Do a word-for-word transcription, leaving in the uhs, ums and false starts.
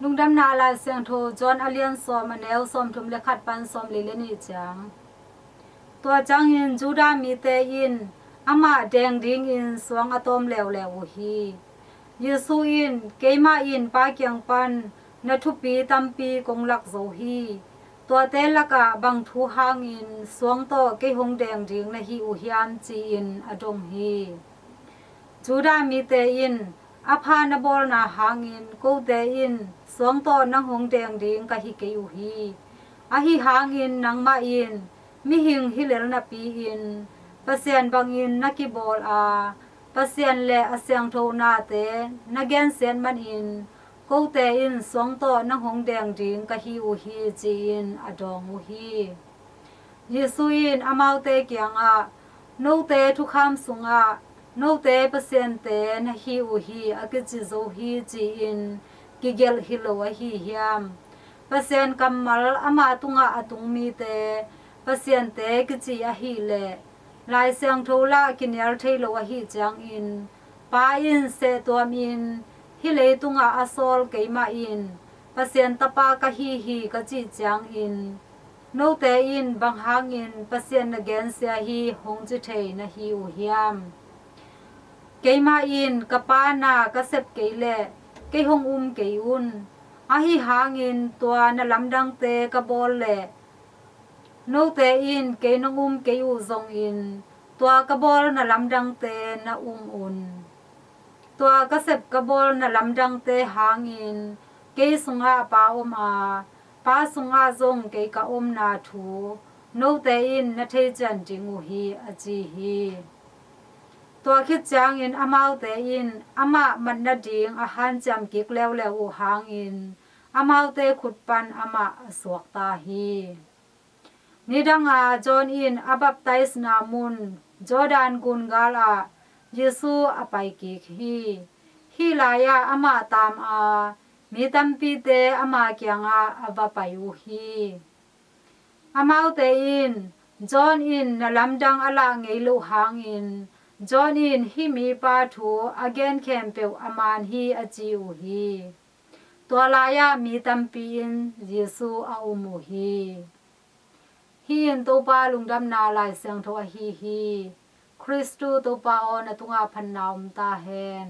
Lungdamna Lai Siangtho John a lian sawm, a neu sawmthum le khat pan sawmli le nih ciang. Tua ciangin Judah mite in amah deng dingin suang a tawm leuleu uh hi. Jesu in, "Keimah in Pa kiang pan na thupi tampi kong lak zo hi. Tuate lakah bang thu hangin suang tawh kei hong deng ding na hi uh hiam?" ci-in a dong hi. Judah mite in, "A pha na bawlna hangin kote in suang tawh nang hong deng ding ka hi kei uh hi. Ahi hangin nangmah in mihing hi lel napi-in Pasian bangin na kibawl a, Pasian le a siangtho nate na gensiat manin kote in suang tawh nang hong deng ding ka hi uh hi," ci-in a dawng uh hi. Jesu in amaute kiangah, "Note thukham sungah note pasiante na hi uh hi a kici zo hi," ci-in kigelh hi lo ahi hiam? Pasian kammal ama tungah a tung mite pasiante kici ahih leh, Lai Siangtho lah kinial thei lo ahih ciangin, Pa in sehtuamin hih leitungah a sawl keimah in Pasian Tapa ka hi hi ka cih ciangin, note in bang hangin Pasian na gensia hi hong ci thei na hi uh hiam? Keimah in ka Pa na ka sep kei leh kei hong um kei un. Ahi hangin tua na lamdangte ka bawl leh note in kei nong um kei uh zongin tua ka bawlna lamdangte na um un. Tua ka sep ka bawlna lamdangte hangin kei sungah Pa om a, Pa sungah zong kei ka omna thu note in na thei cian ding uh hi, a ci hi. Tua khit ciangin amaute in amah mat nading a hanciam kik leuleu uh hangin amaute khut pan amah a suakta hi. Nidanga John in a baptisena mun Jordan gungal ah Jesu a pai kik hi. Hih lai-ah amah taam a, mi tampite ama kiangah a va pai uh hi. Amaute in, "John in na lamdang a lah ngei loh hangin John in hih mipa thu a gen khempeuh a man hi," a ci uh hi. Tua lai-ah mi tampi in Jesu a um uh hi. Hih in Topa lungdamna Lai Siangtho ahi hi. Khristu Topa aw, na tungah phatna om ta hen.